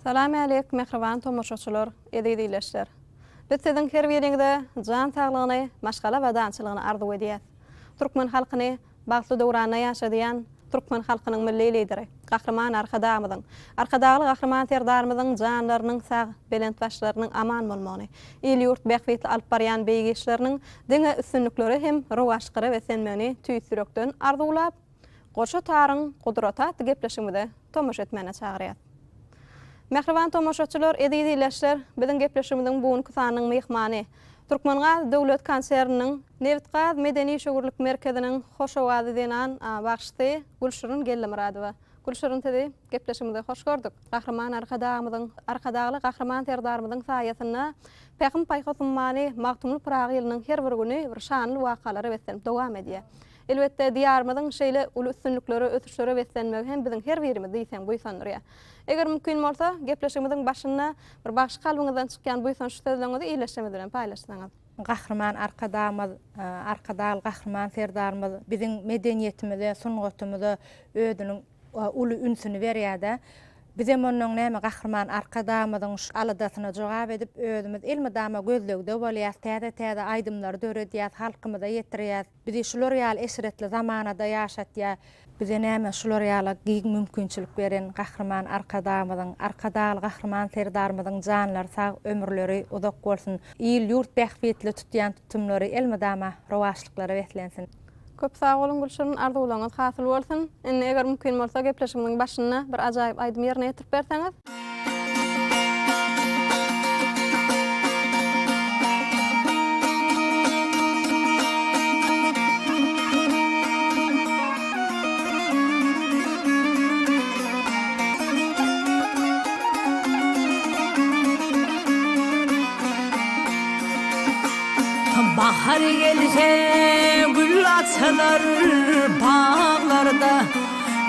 Salam älik mähriban tomaşaçylar, eziz ildeşler. Biz siziň her biriňize jan saglygyny, maşgala abadançylygyny arzuw edýäs. Türkmen halkyny bagtly döwranda ýaşadýan türkmen halkynyň Milli Lideri, Gahryman Arkadagymyzyň, Arkadagly Gahryman Serdarymyzyň janlarynyň sag, belent başlarynyň aman bolmagyny, il-ýurt bähbitli alyp barýan beýik işleriniň diňe üstünliklere hem rowaçlyklara beslenmegini tüýs ýürekden arzuwlap, Goşa taryň gudraty atly gepleşigimize tomaşa etmäne çagyrýas. Mähriban tomaşaçylar, eziz ildeşler, biziň gepleşigimiziň bu günki sanynyň myhmany, Türkmengaz döwlet konserniniň Nebitgaz medeni-işewürlik merkeziniň hoş owazly zenan bagşysy Gülşirin Geldimyradowa. Gülşirin sizi gepleşigimizde hoş gördük. Gahryman Arkadagymyzyň, Arkadagly Gahryman Serdarymyzyň saýasynda Pähim-paýhas ummany Magtymguly Pyragy ýylynyň her bir güni bir şanly wakalara beslenip dowam edýär. Elbetde, Diýarymyzyň şeýle uly üstünliklere, ösüşlere beslenmegi hem biziň her birimizi diýseň buýsandyrýar. Eger mümkin bolsa, gepleşigimiziň başynda bir bagşy kalbyňyzdan çykýan buýsançly sözleriňizi ildeşlerimiz bilen paýlaşsaňyz. Gahryman Arkadagymyz, Arkadagly Gahryman Serdarymyz biziň medeniýetimize, sungatymyza özüniň uly ünsüni berýär-de. Bizem onnoň näme Gahryman Arkadagymyzyň şu aladasyna jogap edip, özümiz elmydama gözlegde bolýas, täze-täze aýdymlary döredýäs, halkymyza ýetirýäs. Bizi şular ýaly eşretli zamanada ýaşatýar. Bize näme şular ýaly giň mümkinçilik beren Gahryman Arkadagymyzyň, Arkadagly Gahryman Serdarymyzyň janlary sag, ömürleri uzak bolsun! Il-ýurt bähbitli tutýan tutumlary elmydama rowaçlyklara beslensin! Köp sag boluň Gülşirin arzuwlaryňyz hasyl bolsun. Indi eger mümkin bolsa gepleşigimiziň başynda bir ajaýyp aýdym ýerine ýetirip berseňiz. Bahar gelse gül açylar baglarda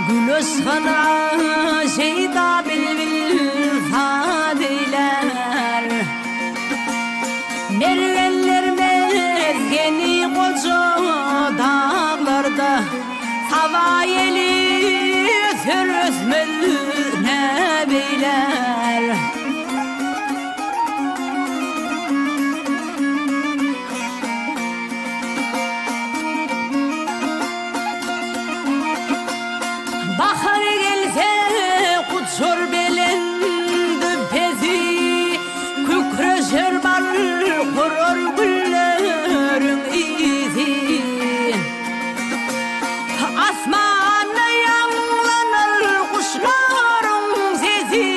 Gül yşgyna şeýda bilbil saz eýlär. Mergenler mesgeni goja daglarda, Saba ýeli öser ösmez ne beýlär. Bahar gelse guçar belend pesi, Kükreşer bal gurar gülleriň ysy. Asmanda ýaňlanar guşlaryň sesi,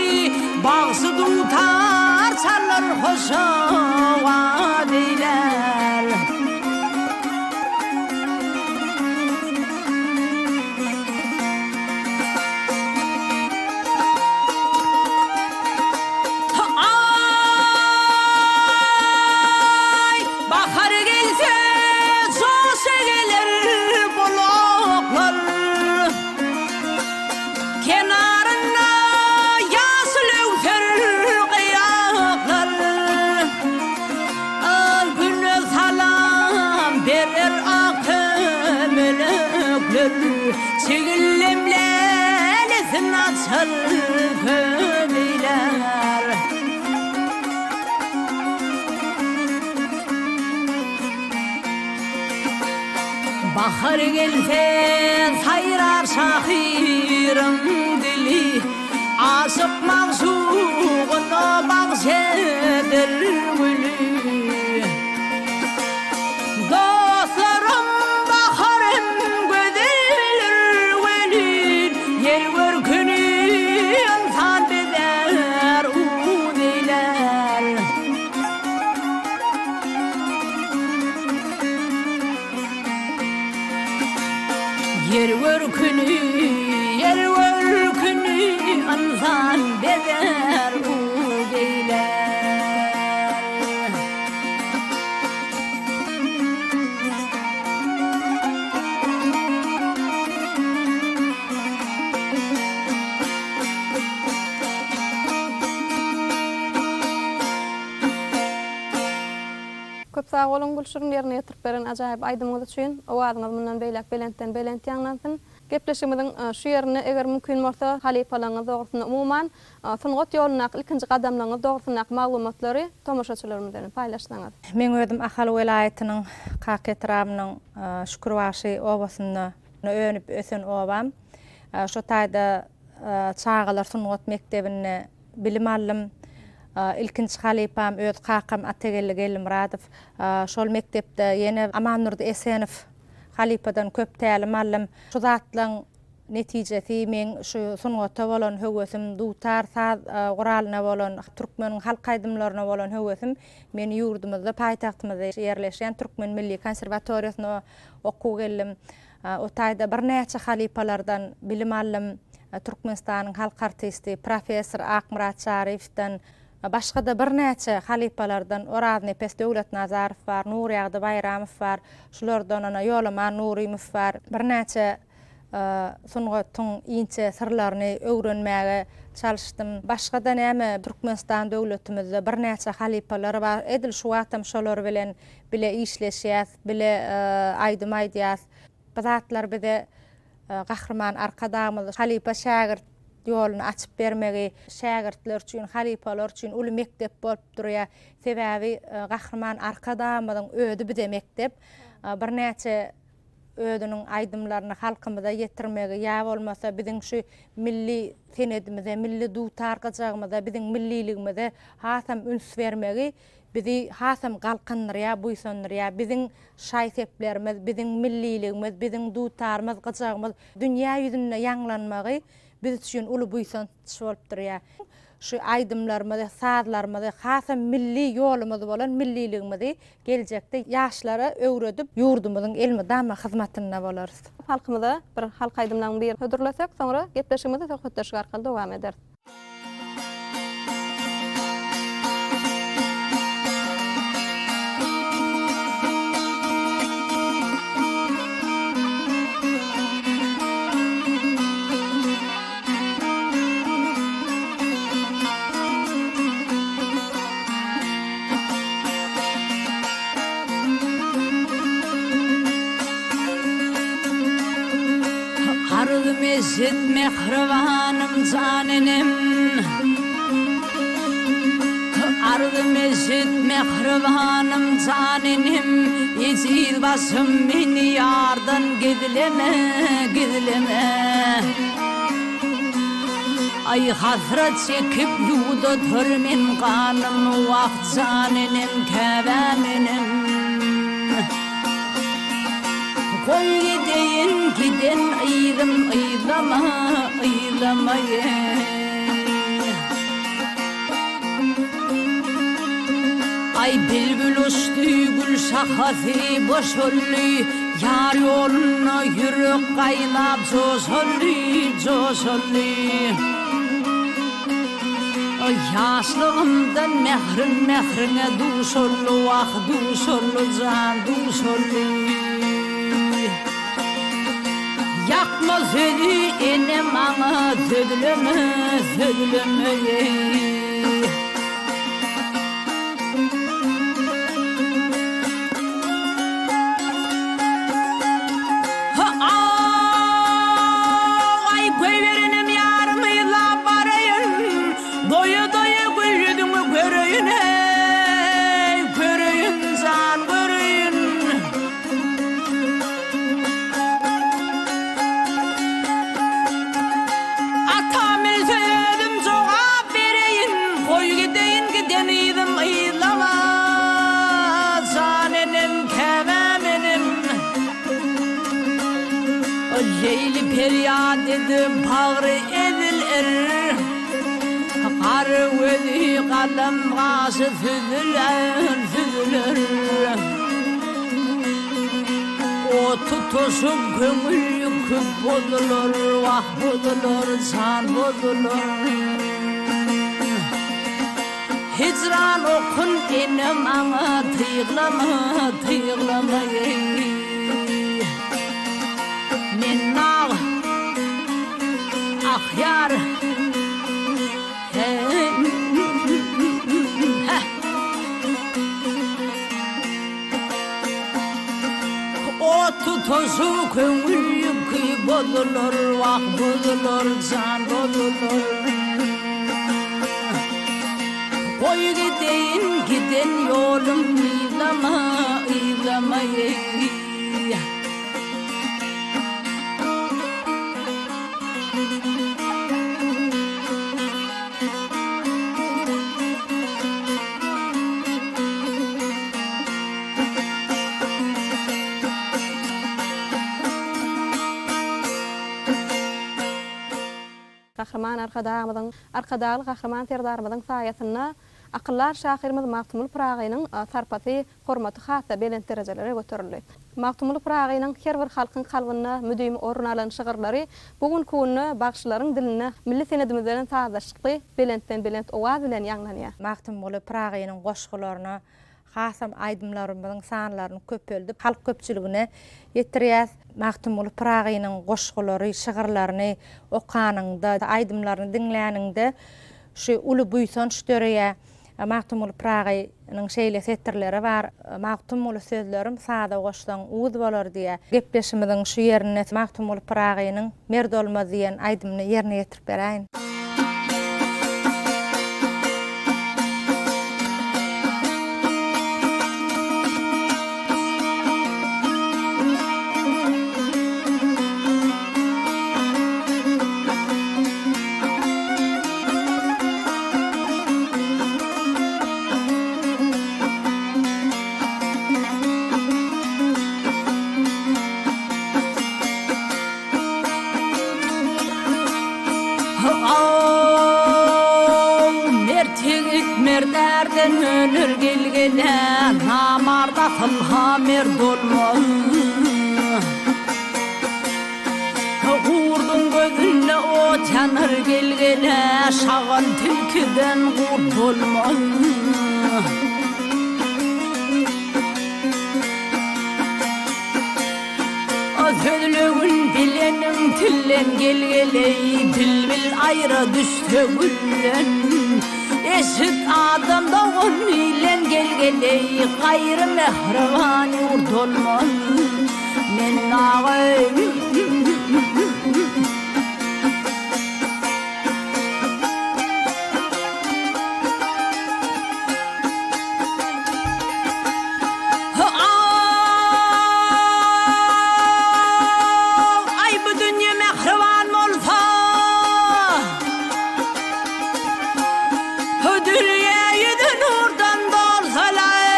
Bagşy dutar çalar hoş owaz eýlär. Aý, bahar gelse, joşa geler bulaklar. Kenarynda ýaşyl öwser gyýaklar. Al güne salam berer ak kömelekler, Çigillem lälesin açar kömeýler. Bahar gelse saýrar şahyryň dili, Aşyk magşugyna bagş eder güli. Dostlarym baharym gözeldir welin, Ýer görküni ynsan bezär, uz eýlär. Ýer görküni, ýer görküni ynsan bezär, uz eýlär. Köp sag boluň Gülşirin ýerine ýetirip beren ajaýyp aýdymyňyz üçin. Owazyňyz mundan beýläk belentden belent ýaňlansyn. Gepleşigimiziň şu ýerinde eger mümkin bolsa halypalaryňyz dogrusynda umuman sungat ýolundaky ilkinji gadamlaryňyz dogrusyndaky maglumatlary tomaşaçylarymyz bilen paýlaşsaňyz. Meň özüm Ahal welaýatynyň Kaka etrabynyň Şükürbaşy obasynda önüp ösen obam. Şo taýda çagalar sungat mekdebinde bilim aldym. Ilkinji halypam öz kakam Atageldi Geldimyradow. Şol mekdepde ýene Amandurdy Esenow halypadan köp tälim aldym. Şu zatlaň netijesi meň şu sungata bolan höwesim, dutar saz guralyna bolan, türkmeniň halk aýdymlaryna bolan höwesim meni ýurdumyzda, paýtagtymyzda ýerleşýän Türkmen milli konserwatoriýasyna okuw geldim. O taýda birnäçe halypalardan bilim aldym. Türkmenistanyň halk artisti, professor Akmyrat Çaryýewden, başga-da birnäçe halypalardan Oraznepes Döwletnazarow bar, Nurýagdy Baýramow bar, şulardan ana Ýolaman Nurymow bar. Birnäçe sungatyň inçe syrlaryny öwrenmäge çalyşdym. Başga-da näme Türkmenistan döwletimizde birnäçe halypalar bar. Edil şu wagtam şolar bilen bile işleşýäs, bile aýdym aýdýas. Bu zatlar bize Gahryman Arkadagymyz halypa-şägirt ýoluny açyp bermegi şägirtler üçin, halypalar üçin uly mekdep bolup durýar. Sebäbi Gahryman Arkadagymyzyň özi bize mekdep. Birnäçe özüniň aýdymlaryny halkymyza ýetirmegi ýa bolmasa biziň şu milli senedimize, milli dutar gyjagymyza, biziň milliligimize hasam üns bermegi bizi hasam galkyndyrýar, buýsandyrýar. Biziň şaý-seplerimiz, biziň milliligimiz, biziň dutarymyz, gyjagymyz dünýä ýüzünde ýaňlanmagy biz üçin uly buýsanç bolup durýar. Şu aýdymlarymyzy, sazlarymyzy, hasam milli ýolumyz bolan milliligimizi geljekde ýaşlara öwredip, ýurdumyzyň elmydama hyzmatynda bolarys. Halkymyza bir halk aýdymlaryň birini hödürlesek, soňra gepleşigimizi söhbetdeşlik arkaly dowam ederis. Arzym eşit mähribanym jan enem Arzym eşit mähribanym jan enem Ejiz başym meni ýardan gizleme gizleme Aý hasrat çekip ýuwdadyr men ganym Wah jan enem käbäm enem Goý gideýin giden yzym yzlama yzlama eý. Aý bilbil uçdy gül şahasy boşaldy Ýar ýolunda ýürek gaýnap joşaldy joşaldy. Ýaşlygymdan mährim mähriňe duşaldy wah duşaldy jan duşaldy. Ýakma sözi ene maňa sözleme sözleme eý. Aý goýberenem ýarymy yzlap baraýyn, Doýa-doýa gül ýüzüňi göreýin, eý, göreýin jan, göreýin. Atam ölse özüm jogap bereýin, Goý gideýin giden yzym yzlama, Jan enem, käbäm enem. Leýli perýat edip bagry eziler, Gara gözi galam gaşy süzüler, süzüler. Ot tutuşyp köňül ýüki bozular, Wah bozular, jan bozular. Hijran okun ene maňa tyglama, tyglama eý. Men nag ah ýar heh. Ot tutuşyp köňül ýüki bozular. bozular, wah bozular, jan bozular. Goý gideýin giden ýolum yzlama, yzlama eý. Gahryman Arkadagymyzyň, Arkadagly Gahryman Serdarymyzyň saýasynda akyldar şahyrymyz Magtymguly Pyragynyň sarpasy, hormaty has-da belent derejelere göterildi. Magtymguly Pyragynyň her bir halkyň kalbynda müdimi orun alan şygyrlary bu günki günde bagşylaryň dilinde milli senedimiz bilen sazlaşykly, belentden-belent owaz bilen ýaňlanýar. Magtymguly Pyragynyň goşgularyna hasam aýdymlarymyzyň sanlaryny köpeldip, halk köpçüligine ýetirýäs. Magtymguly Pyragynyň goşgulary, şygyrlaryny okanyňda, aýdymlaryny diňläniňde şu uly buýsanç döreýär. Magtymguly Pyragynyň şeýle setirleri bar, Magtymguly sözlerim saza goşsaň uz bolar diýýär. Gepleşimiziň şu ýerinde Magtymguly Pyragynyň Merd olmaz diýen aýdymyny ýerine ýetirip beräýin. Aw, mert ýigit mert ärden öner gel-gele, Namart asyl-ha mert olmaz. Gurduň gözünde ot ýanar gel-gele, Şagal tilkiden gurt bolmaz. Sözlegin bileniň tilden gel-geleý, Bilbil aýra düşse gülden. Eşit adam dogan bilen gel-geleý, Gaýry mähriban ýurt bolmaz. Men dagy. Aý bu dünýe mähriban bolsa, Dünýe ýüzi nurdan dolsa-laý.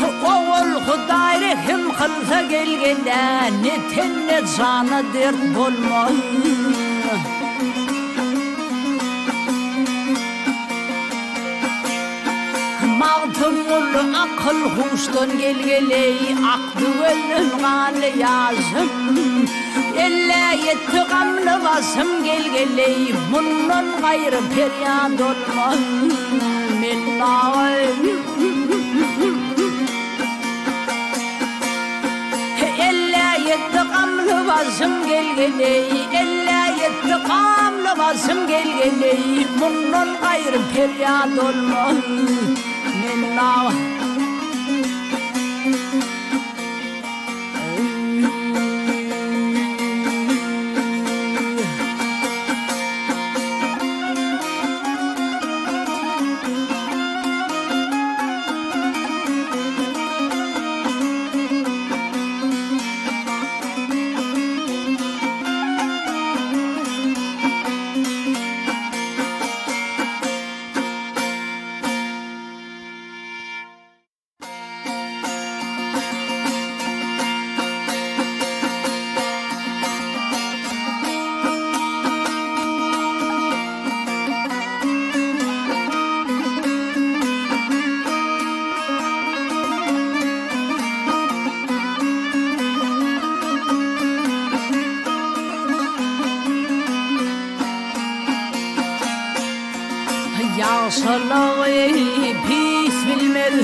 Ogul Hudaý rehim kylsa gel-gele, Ne ten ne jana dert bolmaz. Magtymguly akyl huşdan gel-geleý, Akdy gözden ganly ýaşym. Ellä ýetdi gamly başym gel-geleý, Mundan gaýry perýat olmaz. Men Ellä ýetdi gamly başym gel-geleý, Ellä ýetdi gamly başym gel-geleý, Mundan gaýry perýat olmaz. Men Ýagşylygy pis bilmez,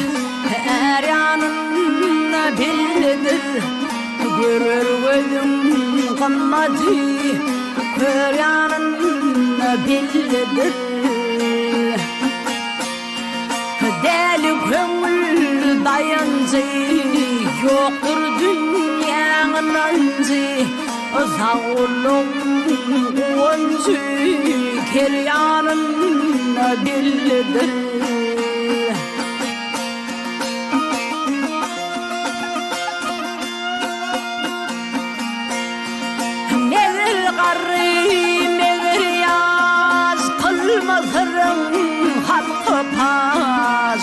är ýanynda bellidir. Görer gözüň gymmaty, kör ýanynda bellidir. Däli köňül daýanjy, Ýokdur dünýäň ynanjy, Sag boluň guwanjy, Ker ýanynda bellidir. Meger garry, meger ýaş, Kylma syryň halka paş.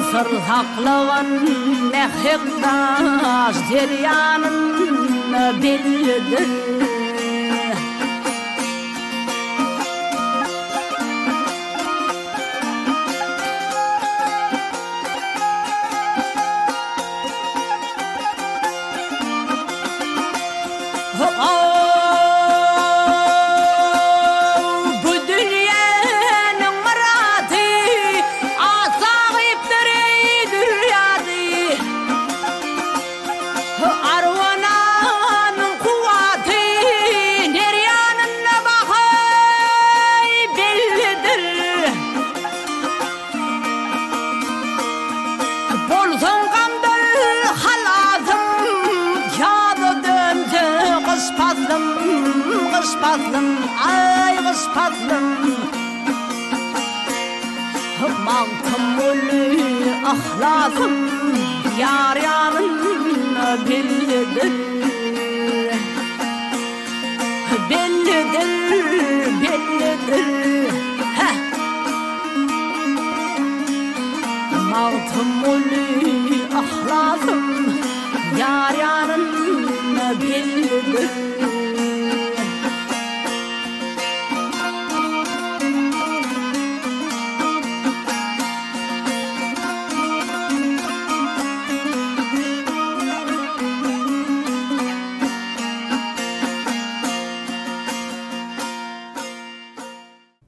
Syr saklagan mähek daş, Derýanynda bellidir. Bu dünýäniň myrady, Asagypdyr eý dürýady. Arwananyň kuwwaty Ner ýanynda bahaý bellidir. Bolsaň gamdan halasym, Ýaza dönse gyş paslym, Gyş paslym, aý gyş paslym. Magtymguly yhlasym ýar ýanynda bellidir. Bellidir, bellidir. Heh. Magtymguly yhlasym ýar ýanynda bellidir.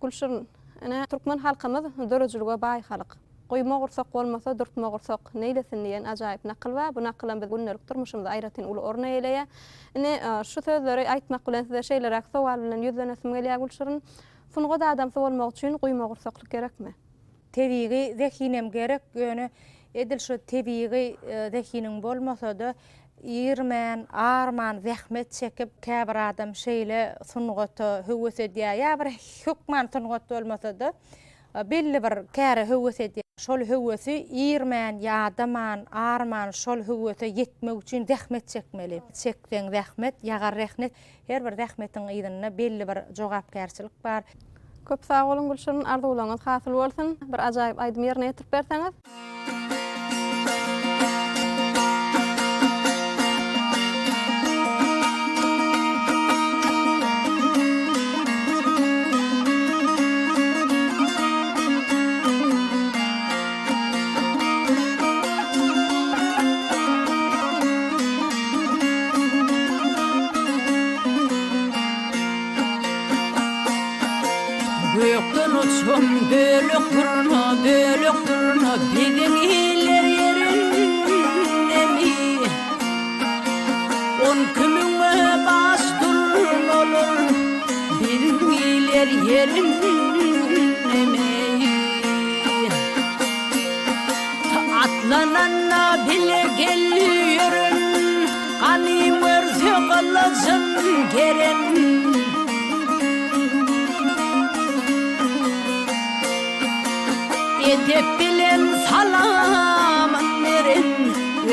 Gülşirin, ine, türkmen halkymyz döredijilige baý halk. Guýma gursak bolmasa, dürtme gursak neýlesin diýen ajaýyp nakyl bar. Bu nakylam biz gündelik durmuşymyzda aýratyn uly orun eýeleýär. Indi şu sözleri aýtmak bilen size şeýleräk sowal bilen ýüzlenesim gelýär Gülşirin. Sungat adamsy bolmak üçin guýma gursaklyk gerekmi? Tebigy zehinem gerek, ýöne edil şu tebigy zehiniň bolmasa-da, irmän, arman zähmet çekip, käbir adam şeýle sungata höwes edýär, ýa bir hökman sungat bolmasa-da, belli bir käre höwes edýär. Şol höwesi irmän, ýadaman, arman şol höwese ýetmek üçin zähmet çekmeli. Çekseň zähmet, ýagar rehnet. Her bir zähmetiň yzynda belli bir jogapkärçilik bar. Köp sag boluň Gülşirin arzuwlaryňyz hasyl bolsun. Bir ajaýyp aýdym ýerine ýetirip berseňiz. Gökden uçan bölek durna, bölek durna, Biziň iller ýerindemi? On iki müňe baş durnalar, Biziň iller ýerindemi? Atlananda bile gel ýören, Ganym görse gylyjyn geren. Edep bilen salamyn beren,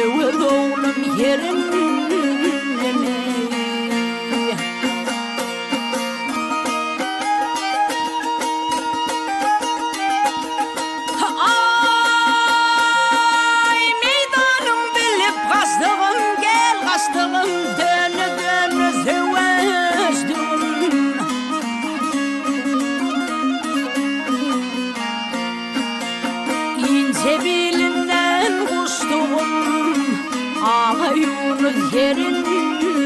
Öwez oglum ýerinden-eý. Aý, meýdanyň bilip gaçdygym, gel gaçdygym, döne-döne söweşdigim. Inçe bilinden guçdugym, Agaýunuz ýerinden-eý.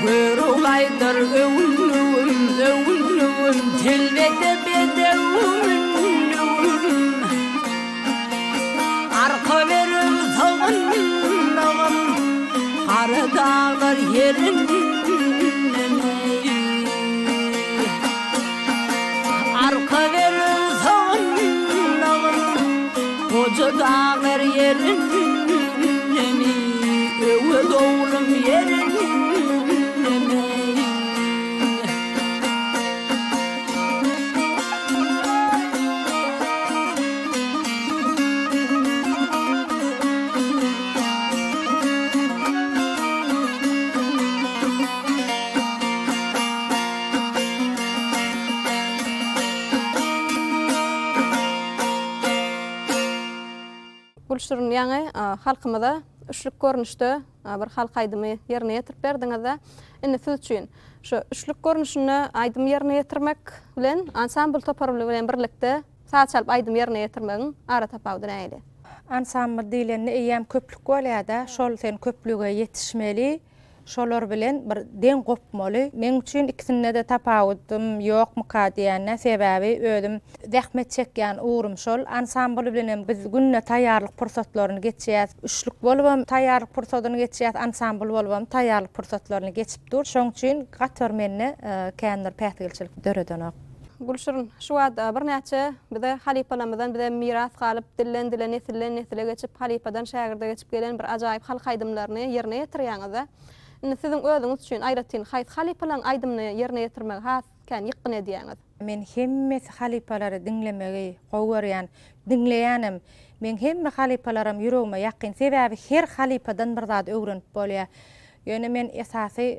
Görogly aýdar öwünligim, öwünligim, Telbede bedew mündigim. Arka berip sygyndygym, Gara daglar ýerinden-eý. Goja daglar ýerindemi, Öwez oglum ýerindemi? Gülşirin ýaňy halkymyza üçlük görnüşde bir halk aýdymy ýerine ýetirip berdiňizde. Indi siz üçin şu üçlük görnüşinde aýdym ýerine ýetirmek bilen ansambl topary bilen birlikde saz çalyp aýdym ýerine ýetirmegiň ara tapawudy nähili? Ansambl diýlende eýýäm köplük bolýar-da, şol sen köplüge ýetişmeli. Şolar bilen bir deň gopmaly. Meň üçin ikisinde-de tapawudym ýokmyka diýende, sebäbi özüm zähmet çekýän ugrum şol. Ansambl bilenem biz günde taýýarlyk pursatlaryny geçýäs. Üçlük bolubam taýýarlyk pursadyny geçýäs, ansambl bolubam taýýarlyk pursatlaryny geçip dur. Şoň üçin gaty bir mende kän bir päsgelçilik döredenok. Gülşirin, şu wagt birnäçe bize halypalarymyzdan bize miras galyp, dilden-dile, nesilden-nesile geçip, halypadan şägirde geçip gelen bir ajaýyp halk aýdymlaryny ýerine ýetirýäňiz-de. Indi siziň özüňiz üçin aýratyn haýsy halypalaryň aýdymyny ýerine ýetirmegi has kän ýykgyn edýäňiz? Men hemmesi halypalary diňlemegi gowy görýän. Diňleýänem. Meň hemme halypalaram ýüregime ýakyn. Sebäbi her halypadan bir zat öwrenip bolýar. Ýöne men esasy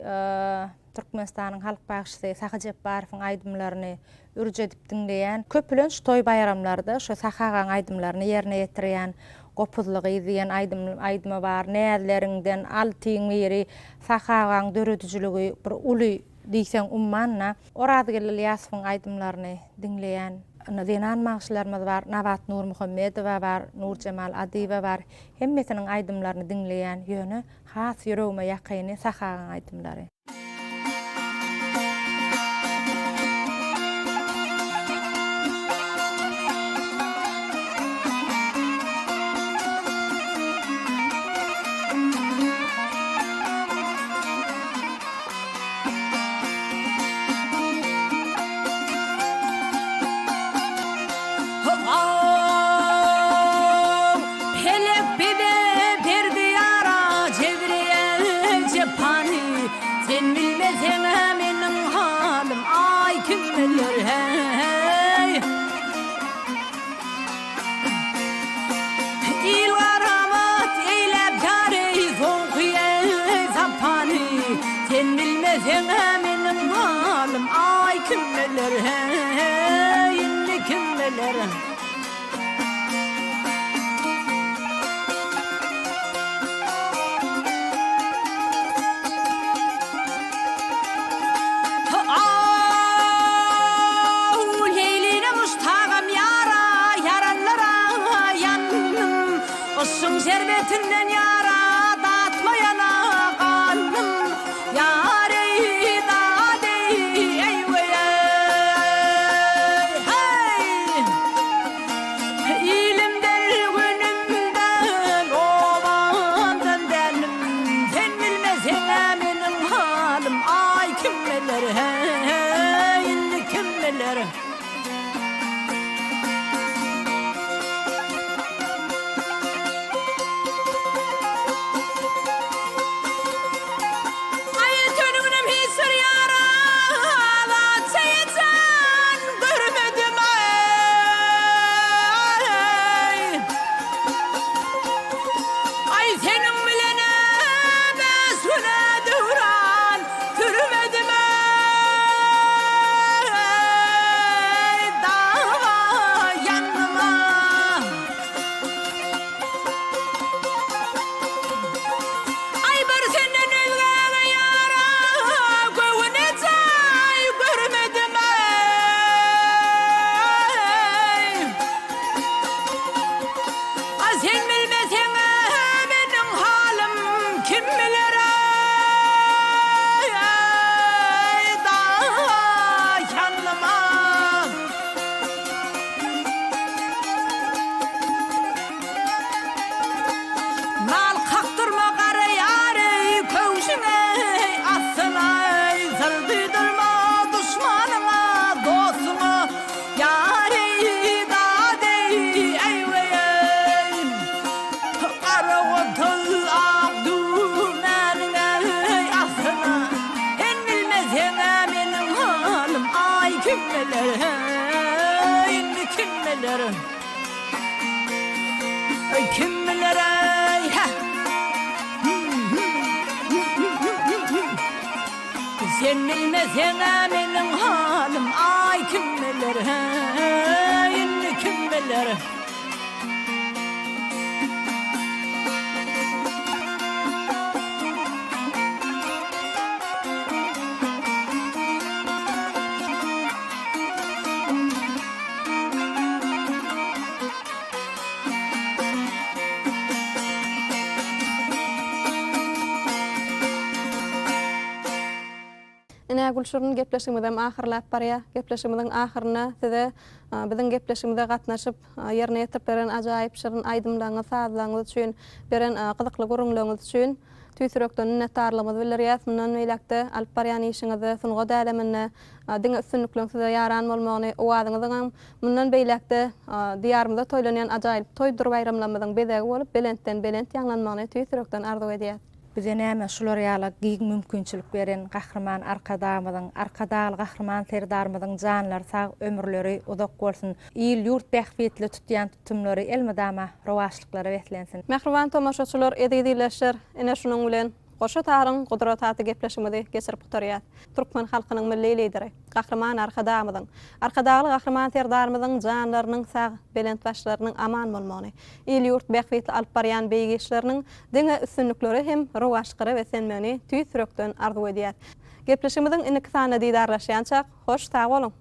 Türkmenistanyň halk bagşysy Sahy Jepbarowyň aýdymlaryny ürç edip diňleýän. Köplenç toý-baýramlarda şu Sahy agaň aýdymlaryny ýerine ýetirýän. Gopuzly gyz diýen aýdym aýdymy bar. Näzleriňden, Altyň biri Sahy agaň döredijiligi bir uly diýseň umman-da. Orazgeldi Ylýasowyň aýdymlaryny diňleýän. Indi zenan bagşylarymyz bar. Nabat Nurmuhammedowa bar, Nurjemal Adyýewa bar. Hemmesiniň aýdymlaryny diňleýän. Ýöne Has ýüregime ýakyny Sahy agaň aýdymlary. Haw, pelek bize berdi ýara jebri jepany, Sen bilmeseň-ä meniň halym, aý, kim biler, heý. Il garamat eýläp ýary soňky sapany, Sen bilmeseň-ä meniň halym, aý, kim biler, heý, indi kim biler. Aw, Leýline muştagam ýara, ýaranlara ýandym. Yşgyň şerbetinden ýara, datmaýana gandym. Ýar eý, dat eý, eý-weý-eý, heý! Ilimden, günümden, obamdan dändim. Sen bilmeseň-ä meniň halym, aý, kim biler, he-he, indi kim biler. Sen bilmeseň-ä meniň halym, aý kim biler, heý, indi kim biler. Ine, Gülşirin gepleşigimizem ahyrlap barýar. Gepleşigimiziň ahyrynda size biziň gepleşigimize gatnaşyp, ýerine ýetirip beren ajaýyp şirin aýdymlaryňyz, sazlaryňyz üçin, beren gyzykly gürrüňleriňiz üçin tüýs ýürekden minnetdarlygymyzy bildirýäs. Mundan beýläk-de alyp barýan işiňizde, sungat äleminde diňe üstünlikleriň size ýaran bolmagyny, owazyňyzyňam mundan beýläk-de Diýarymyzda toýlanýan ajaýyp toýdur baýramlarymyzyň bezegi bolup, belentden-belent ýaňlanmagyny tüýs ýürekden arzuw edýäs. Bize näme şular ýaly giň mümkinçilik beren Gahryman Arkadagymyzyň, Arkadagly Gahryman Serdarymyzyň janlary sag, ömürleri uzak bolsun! Il-ýurt bähbitli tutýan tutumlary elmydama rowaçlyklara beslensin! Mähriban tomaşaçylar, eziz ildeşler, ine şunuň bilen Goşa taryň gudrat atly gepleşigimizi geçirip gutarýas. Türkmen halkynyň Milli Lideri, Gahryman Arkadagymyzyň, Arkadagly Gahryman Serdarymyzyň janlarynyň sag, belent başlarynyň aman bolmagyny, il-ýurt bähbitli alyp barýan beýik işleriniň diňe üstünliklere hem rowaçlyklara beslenmegini tüýs ýürekden arzuw edýäs. Gepleşigimiziň indiki sanynda didarlaşýançak, hoş sag boluň!